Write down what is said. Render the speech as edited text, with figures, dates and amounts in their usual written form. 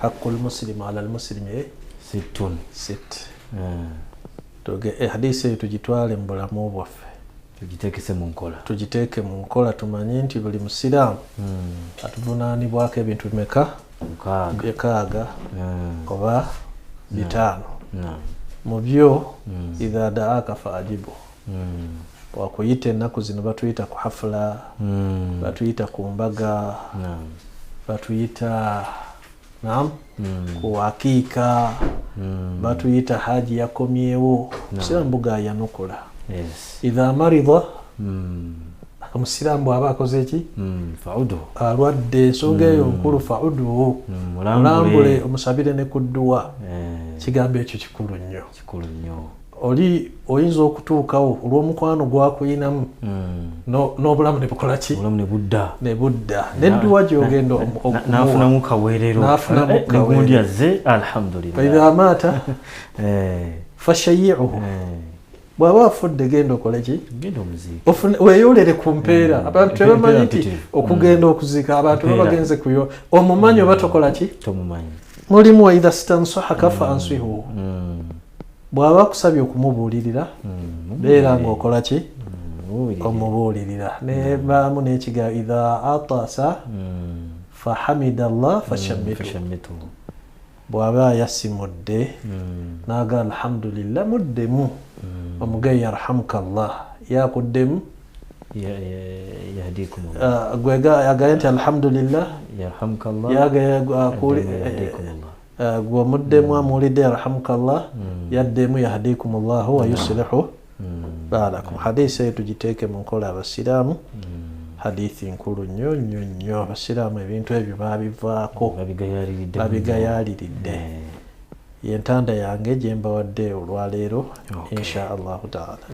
Haqqu lmusilimu ala lmusilimi Sittun. Sit. Hadisi eyo tugitwale mu bulamu bwaffe, tugitekese mu nkola, tugiteeke mu nkola, tumanye nti buli musiraamu atuvunaanibwako ebintu bimeka? 6 oba 5. Mu byo idha daaka fa ajibu, wakuyita ennaku zino batuyita ku hafula, batuyita ku mbaga, batuyita ku akiika, batuyita haji yakomyewo. Musiraamu bugayanukula. Idha marida, omusiraamu bw'aba akoze ki? Alwadde, ensonga eyo nkulu. Fauduhu, mulambule, omusabire ne ku dduwa. Kigambo ekyo kikulu nnyo. Oli oyinza okutuukawo olw'omukwano gwakuyinamu n'obulamu ne bukola ki? Ne budda. Nedduwa gy'ogenda n'afunamu kaweerero, negundi azze, alhamdulillah. Idha maata fashayiuhu, bw'aba afudde genda okole ki? Weeyolere ku mpeera. Abantu tebamanyi nti okugenda okuziika abantu baba bagenze kuyo, omumanyi oba tokola ki? Mulimu wa idha stansahaka fa ansihu, bw'aba akusabye okumubuulirira beera ng'okola ki? Omubuulirira. Nebaamu n'ekigambo idha atasa fahamida Allah fashammitu, bw'aba ayasimudde n'aga alhamdulillah, muddemu omuge yarhamuka Allah, yakuddemu agaye nti alhamdulillah, gweomuddemu amuwulidde yarhamuka Allah, yaddemu yahdikum llahu wa yuslihu baalakum. Hadisi eyo tugiteeke mu nkola abasiraamu. Hadithi nkulu nnyo nnyo nnyo. Abasiraamu ebintu ebyo babivaako, babigayaliridde. Yentanda yange gyembawadde olwaleero, insha Allahu taala.